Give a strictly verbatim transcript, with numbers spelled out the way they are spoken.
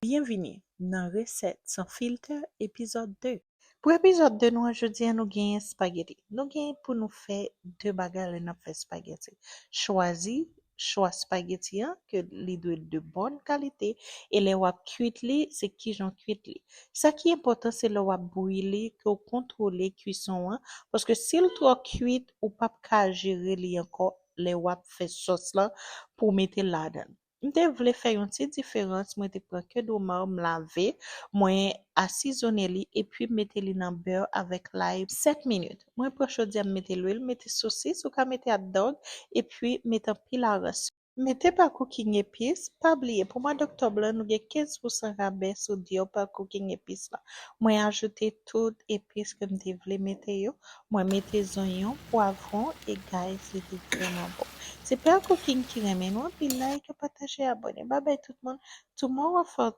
Byenvini nan Resèt San Filtè, epizòd de. Pou epizòd de nou an, jodi a, nou genyen espageti. Nou genyen pou nou fè de bagay lè n ap fè espageti. Chwazi chwa espageti an, ke li dwe de bòn kalite, e lè w ap kuit li, se kijan w kuit li. Sa ki enpòtan, se lè w ap bouyi li, ke w kontwole kuison an, paske si l twò kuit, ou p ap ka jere li ankò lè w ap fè sòs lan pou w mete ladan l. M te vle fè yon ti diferans, mwen te pran ke doma, m lave, mwen asizone li, epi m mete li nan bè avèk lay sèt minit. Mwen pran chodyè, m mete lwil, mete sosis, ou ka mete hot dog, epi mete anpil arans. Mete pa cooking epis, pa bliye, pou mwa doktòb lan, nou gen kenz pousan rabè sou Dior pa cooking epis lan. Mwen ajoute tout epis ke m te vle mete yo. Mwen mete zonyon, pwavwon, e guys, li te vrèman bon. Se pa cooking ki renmen nou anpil, like, pataje, abòne. Babay tout moun. Tomorrow for